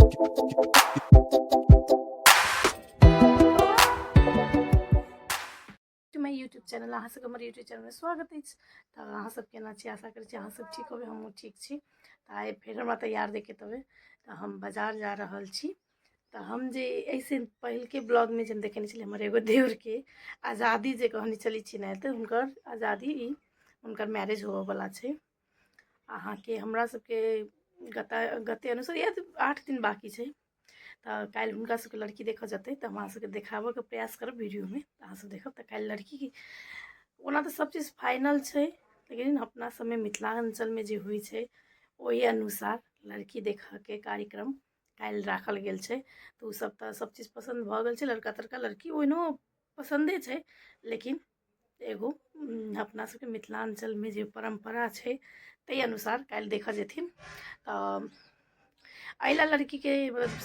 To my YouTube channel. अहाँ सबके हमर यूट्यूब चैनलमे स्वागत अछि। तऽ अहाँ सब केना छी? आशा करै छी अहाँ सब ठीक होबै, हमहूँ ठीक छी। तऽ आइ फेर हमरा तैयार देखैत होबै, तऽ हम बाजार जा रहल छी। तऽ हम जे एहिसँ पहिलके ब्लॉगमे जे हम देखेने छलियै, हमर एगो देउरके आजादी जे कहने छली छिनायल, तऽ हुनकर आजादी ई हुनकर मैरेज होबऽवला छै। अहाँके हमरा सबके गता गते अनुसार या 8 दिन बाँकी छै। तऽ काल्हि हुनका सबके लड़की देखऽ जेतै, तऽ हम अहाँ सबके देखाबऽके प्रयास करब वीडियोमे, तऽ अहाँ सब देखब। तऽ काल्हि लड़की ओना तऽ सब चीज फाइनल छै, लेकिन अपना सबमे मिथिलाञ्चलमे जे होइ छै ओहि अनुसार लड़की देखऽके कार्यक्रम काल्हि राखल गेल छै। तऽ ओ सब तऽ सब चीज पसन्द भऽ गेल छै, लड़का तड़का लड़की ओहिनो पसन्दे छै, लेकिन एगो अपना सबके मिथिलाञ्चलमे जे परम्परा छै ताहि अनुसार काल्हि देखऽ जेथिन। तऽ एहि लए लड़कीके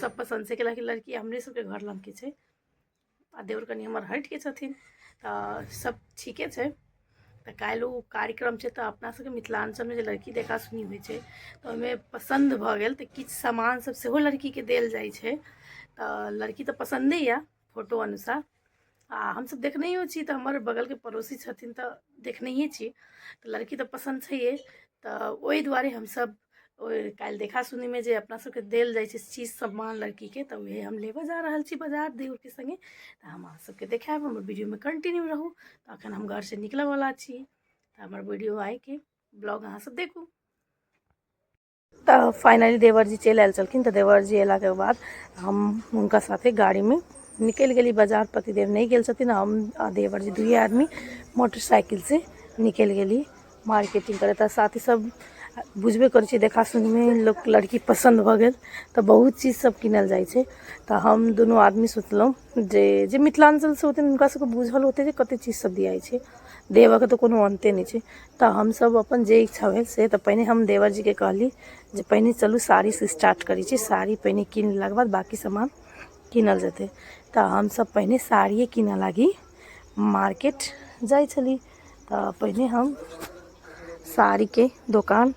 सब पसन्द छै, कैलाकि लड़की हमरे सबके घर लगके छै आ देवर कनि हमर हटिके छथिन, तऽ सब ठीके छै। तऽ काल्हि ओ कार्यक्रम छै। तऽ अपना सबके मिथिलाञ्चलमे जे लड़की देखा सुनी होइ छै, तऽ ओहिमे पसन्द भऽ गेल तऽ किछु सामान सब सेहो लड़कीके देल जाइ छै। तऽ लड़की तऽ पसन्दे यऽ फोटो अनुसार, आ हमसब देखनैयो छी, तऽ हमर बगलके पड़ोसी छथिन तऽ देखनैये छी, तऽ लड़की तऽ पसन्द छैहे। तऽ ओहि दुआरे हमसब ओहि काल्हि देखा सुनीमे जे अपना सबके देल जाइ छै चीज सामान लड़कीके, तऽ उएह हम लेबऽ जा रहल छी बाजार देउरके सङ्गे। तऽ हम अहाँ सबके देखायब, हमर वीडियोमे कंटिन्यू रहू। तऽ अखन हम घरसँ निकलऽवला छी, तऽ हमर वीडियो आइके ब्लॉग अहाँ सब देखू। तऽ फाइनली देवर जी चलि आयल छलखिन। तऽ देवर जी अयलाके बाद हम हुनका साथे गाड़ीमे निकलि गेली बाजार। पतिदेव नहि गेल छथिन, हम आ देवर जी दुइए आदमी मोटरसाइकिलसँ निकलि गेली मार्केटिंग करे। तऽ साथी सब बुझबे करै छी, देखा सुनीमे लोक लड़की पसन्द भऽ गेल तऽ बहुत चीज सब कीनल जाइ छै। तऽ हम दुनू आदमी सोचलहुँ जे जे मिथिलाञ्चलसँ होथिन हुनका सबके बुझल होतै जे कते चीज सब दियाइ छै, देबऽके तऽ कोनो अन्ते नहि छै। तऽ हमसब अपन जे इच्छा भेल से, तऽ पहिने हम देवरजीके कहली जे पहिने चलू साड़ीसँ स्टार्ट करै छी, साड़ी पहिने कीन लेलाके बाद बाँकी सामान कीनल जेतै। तऽ हमसब पहिने साड़िए कीनऽ लागी मार्केट जाइ छली। तऽ पहिने हम साड़ीके दोकान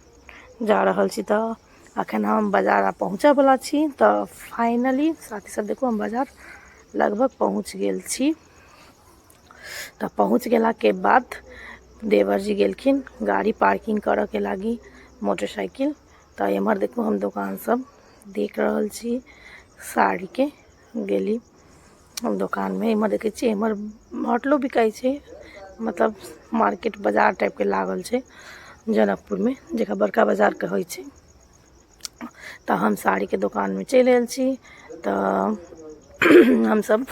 जा रहल छी। तऽ अखन हम बाजार पहुँचऽवला छी। तऽ फाइनली साथी सब देखू, हम बाजार लगभग पहुँच गेल छी। तऽ पहुँच गेलाके बाद देवरजी गेलखिन गाड़ी पार्किंग करऽके लागी मोटरसाइकिल। तऽ एम्हर देखू, हम दोकान सब देख रहल छी साड़ीके। गेली हम दोकानमे, एम्हर देखै छियै एम्हर होटलो बिकाइ छै, मतलब मार्केट बाजार टाइपके लागल छै जनकपुरमे, जकरा बड़का बाजार कहै छै। तऽ हम साड़ीके दोकानमे चलि आयल छी। तऽ हमसब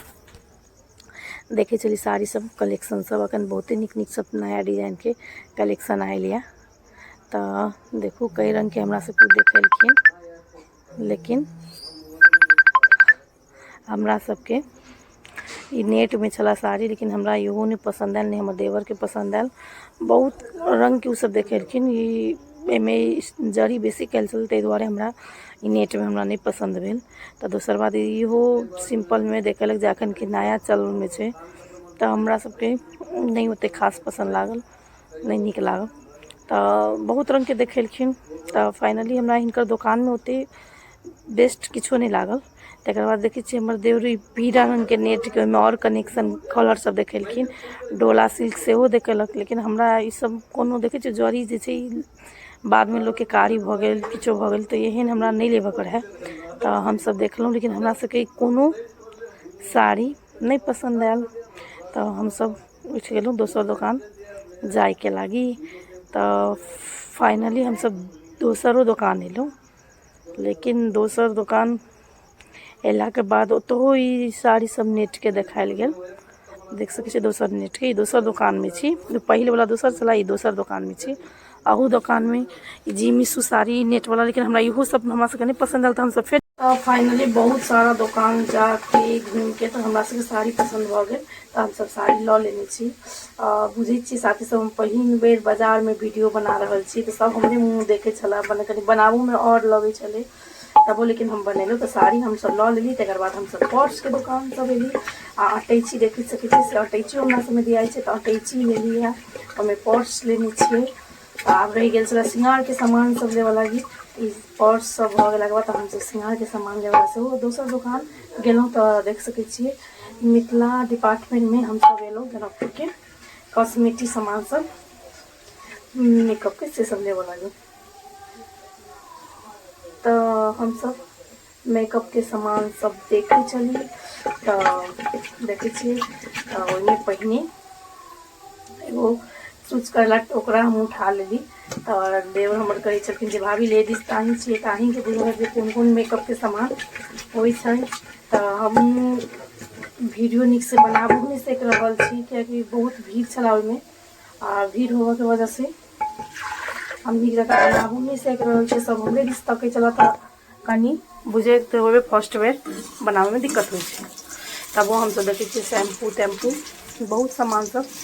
देखै छली साड़ी सब कलेक्शन सब, अखन बहुते नीक नीक सब नया डिजाइनके कलेक्शन आयल यऽ। तऽ देखू, कई रङ्गके हमरा सबके देखेलखिन, लेकिन हमरा सबके ई नेटमे छलै साड़ी, लेकिन हमरा इहो नहि पसन्द आयल, नहि हमर देवरके पसन्द आयल। बहुत रङ्गके ओसब देखेलखिन, ई एहिमे जरी बेसी कयल छलै, ताहि दुआरे हमरा ई नेटमे हमरा नहि पसन्द भेल। तऽ दोसर बात, इहो सिम्पलमे देखेलक जे अखनके नया चलनमे छै, तऽ हमरा सबके नहि ओतेक खास पसन्द लागल, नहि नीक लागल। तऽ बहुत रङ्गके देखेलखिन, तऽ फाइनली हमरा हिनकर दोकानमे ओतेक बेस्ट किछो नहि लागल। तकर बाद देखै छियै हमर देउरी पीरा रङ्गके नेटके ओहिमे आओर कनेक्शन कलर सब देखेलखिन, डोला सिल्क सेहो देखेलक, लेकिन हमरा ई सब कोनो देखै छियै जरी जे छै ई बादमे लोकके कारी भऽ गेल, किछो भऽ गेल, तऽ एहन हमरा नहि लेबऽके रहए। तऽ हमसब देखलहुँ, लेकिन हमरा सबके कोनो साड़ी नहि पसन्द आयल। तऽ हमसब उठि गेलहुँ दोसर दोकान जाइके लागी। तऽ फाइनली हमसब दोसरो दोकान अयलहुँ, लेकिन दोसर दोकान अयलाके बाद ओतहो ई साड़ी सब नेटके देखायल गेल। देख सकै छियै दोसर नेटके, ई दोसर दोकानमे छी, पहिलवला दोसर छलै, ई दोसर दोकानमे छी। अहू दोकानमे ई जीमिसू साड़ी नेटवला, लेकिन हमरा इहो सब हमरा सबके नहि पसन्द आयल। तऽ हमसब फेर फाइनली बहुत सारा दोकान जाके घूमिके तऽ हमरा सबके साड़ी पसन्द भऽ गेल, तऽ हमसब साड़ी लऽ लेने छी। बुझै छियै साथी सब, हम पहिल बेर बाजारमे वीडियो बना रहल छी, तऽ सब हमरे मुँह देखै छलै, मने कनि बनाबोमे आओर लगै छलै, तबो लेकिन हम बनेलहुँ। तऽ साड़ी हमसब लऽ लेली। तकर बाद हमसब पर्सके दोकान सब एली आ अटैची देख सकै छी, से अटैचियो हमरा सबमे दियाइ छै, तऽ अटैची लेली हँ, ओहिमे पर्स लेने छियै। आब रहि गेल छलै श्रृंगारके सामान सब लेबऽ लागी। ई पर्स सब भऽ गेलाके बाद हमसब श्रृंगारके सामान लेबऽ सेहो दोसर दोकान गेलहुँ। तऽ देख सकै छियै मिथिला डिपार्टमेंटमे हमसब एलहुँ जनकपुरके कॉस्मेटिक सामान सब मेकअपके से सब लेबऽ लागलहुँ। तऽ हमसब मेकअपके सामान सब देखै छली। तऽ देखै छियै तऽ ओहिमे पहिने एगो चूज करलक, ओकरा हम उठा लेली। तऽ देवर हमर कहै छलखिन जे भाभी लेडीज तऽ अहीं छियै तऽ अहीँके बुझल जे कोन कोन मेकअपके सामान होइ छै। तऽ हम वीडियो नीकसँ बनाबो नहि सकि रहल छी कियाकि बहुत भीड़ छलै ओहिमे, आ भीड़ होबऽके वजहसँ हम नीक जकाँ बनाबो नहि सकि रहल छी। सब हमरे दिस तकै छलै तऽ कनि बुझैत होबै फर्स्ट बेर बनाबैमे दिक्कत होइ छै। तबो हमसब देखै छियै शैम्पू तैम्पू बहुत सामान सब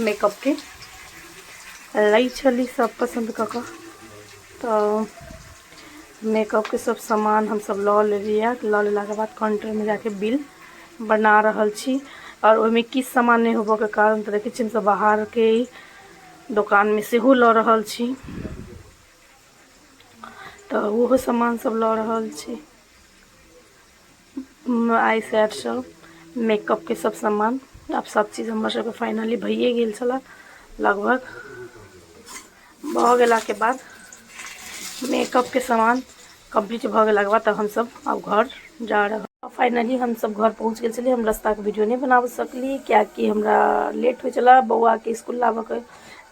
मेकअपके लै छली सब पसन्द कऽ कऽ। तऽ मेकअपके सब सामान हमसब लऽ लेलियै। लऽ लेलाके बाद काउंटरमे जाके बिल बना रहल छी और ओहिमे किछु सामान नहि होबऽके कारण तऽ देखै छियै हमसब बाहरके दोकानमे सेहो लऽ रहल छी। तऽ ओहो सामान सब लऽ रहल छी, आई सेट सब मेकअपके सब सामान। आब सब चीज हमर सबके फाइनली भइए गेल छलै लगभग। भऽ गेलाके बाद मेकअपके सामान कम्प्लीट भऽ गेलाके बाद तब हमसब आब घर जा रहल। फाइनली हमसब घर पहुँच गेल छलियै। हम रास्ताके वीडियो नहि बनाबऽ सकली कियाकि हमरा लेट होइ छलै बौआके स्कूल लाबऽके,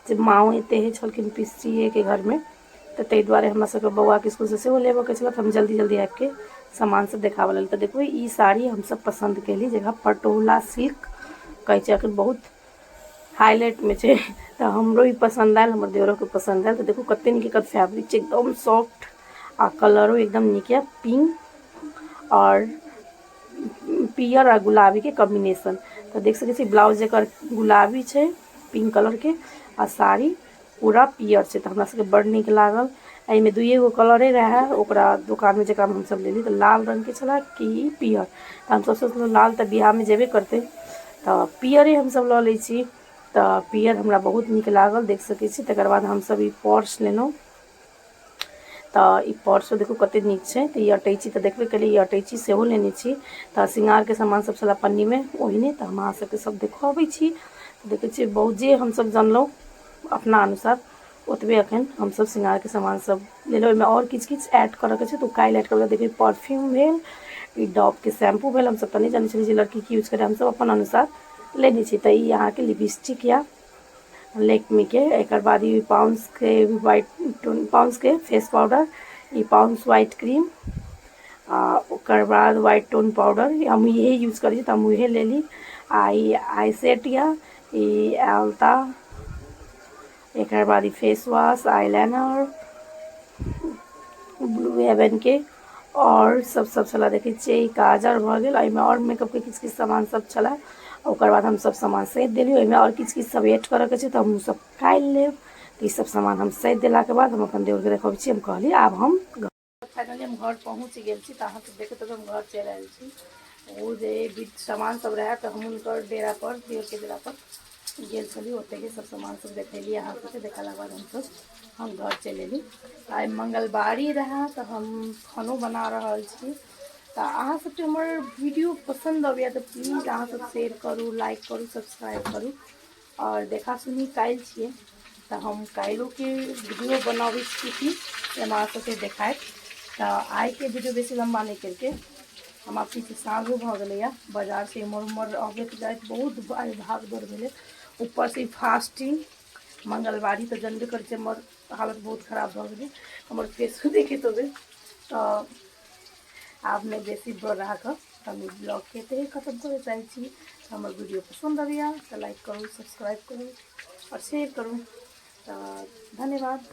जे माँओ एते हे छलखिन पीसीएके घरमे, तऽ ताहि दुआरे हमरा सबके बौआके स्कूलसँ सेहो लेबऽके छलै। तऽ हम जल्दी जल्दी आबिके सामान सब देखाबऽ लगली। तऽ देखू ई साड़ी हमसब पसन्द केली, जकरा पटोला सिल्क कहै छै, अखन बहुत हाईलाइटमे छै। तऽ हमरो ई पसन्द आयल, हमर देवरोके पसन्द आयल। तऽ देखू कते नीक एकर फैब्रिक छै, एकदम सॉफ्ट आ कलरो एकदम नीक यऽ, पिंक और पियर आ गुलाबीके कॉम्बिनेशन। तऽ देख सकै छी ब्लाउज एकर गुलाबी छै पिंक कलरके आ साड़ी पूरा पियर छै। तऽ हमरा सबके बड़ नीक लागल। एहिमे दुइए गो कलरे रहै ओकरा दोकानमे जकरामे हमसब लेली, तऽ लाल रङ्गके छलै कि पियर। तऽ हमसब सोचलहुँ लाल तऽ बियाहमे जेबे करतै, तऽ पियरे हमसब लऽ लै छी। तऽ पियर हमरा बहुत नीक लागल, देख सकै छी। तकर बाद हमसब ई पर्स लेलहुँ। तऽ ई पर्सो देखू कते नीक छै। तऽ ई अटैची तऽ देखबे केलियै, ई अटैची सेहो लेने छी। तऽ श्रृंगारके सामान सब छलै पन्नीमे ओहिने। तऽ हम अहाँ सबके सब देखबै छी। देखै छियै बहुत जे हमसब जानलहुँ अपना अनुसार ओतबे अखन हमसब श्रृंगारके सामान सब लेलहुँ। ओहिमे आओर किछु किछु ऐड करऽके छै तऽ ओ काल्हि ऐड करबै। देखियौ परफ्यूम भेल, ई डॉवके शैम्पू भेल। हमसब तऽ नहि जानै छलियै जे लड़की की यूज करै, हमसब अपन अनुसार लेने छी। तऽ ई अहाँके लिपस्टिक या लैक्मीके। एकर बाद ई पाउंसके वाइट पाउंसके फेस पाउडर, ई पाउंस वाइट क्रीम आ ओकर बाद वाइट टोन पाउडर, हम इहे यूज करै छी तऽ हम उहे लेली। आ ई आई सेट या ई आलता, एकर बाद ई face wash, eyeliner blue heaven के और सब सब छलै। देखै छियै ई काजर भऽ गेल। एहिमे आओर मेकअपके किछु किछु सामान सब छलै। ओकर बाद हम सब सामान सैत देली। ओहिमे आओर किछु किछु सब ऐड करऽके छै तऽ हम सब काल्हि लेब। तऽ ई सब सामान हम सैत देलाके बाद हम अपन देवरके देखबै छी। हम कहली आब हम फाइनली हम घर पहुँच गेल छी। तऽ अहाँ सब देखैत हेबै हम घर चलि आयल छी। ओ जे बीच सामान सब रहै तऽ हम हुनकर डेरा पर, देवरके डेरा पर गेल छली, ओतहि सब सामान सब देखेली अहाँ सबके। देखेलाके बाद हमसब हम घर चलि एली। आइ मंगलवारी रहै तऽ हम खानो बना रहल छी। तऽ अहाँ सबके हमर वीडियो पसन्द अबैया तऽ प्लीज अहाँ सब शेयर करू, लाइक करू, सब्सक्राइब करू। और देखा सुनी काल्हि छियै तऽ हम काल्हिओके वीडियो बनाबै छी कि हम अहाँ सबके देखायब। तऽ आइके वीडियो बेसी लम्बा नहि करिके हम आब किछु साँझो भऽ गेलैए। बाजारसँ एम्हर उम्हर अबैत जाइत बहुत आइ भाग दौड़ भेलै। ऊपरसँ ई फास्टिंग मंगलवारी तऽ जानबे करै छियै, हमर हालत बहुत खराब भऽ गेलै, हमर फेसो देखैत होबै। तऽ आब नहि बेसी बढ़ा कऽ हम ई ब्लॉगके एतहि खत्म करऽ चाहै छी। हमर वीडियो पसन्द अबैया तऽ लाइक करू, सब्सक्राइब करू आओर शेयर करू। तऽ धन्यवाद।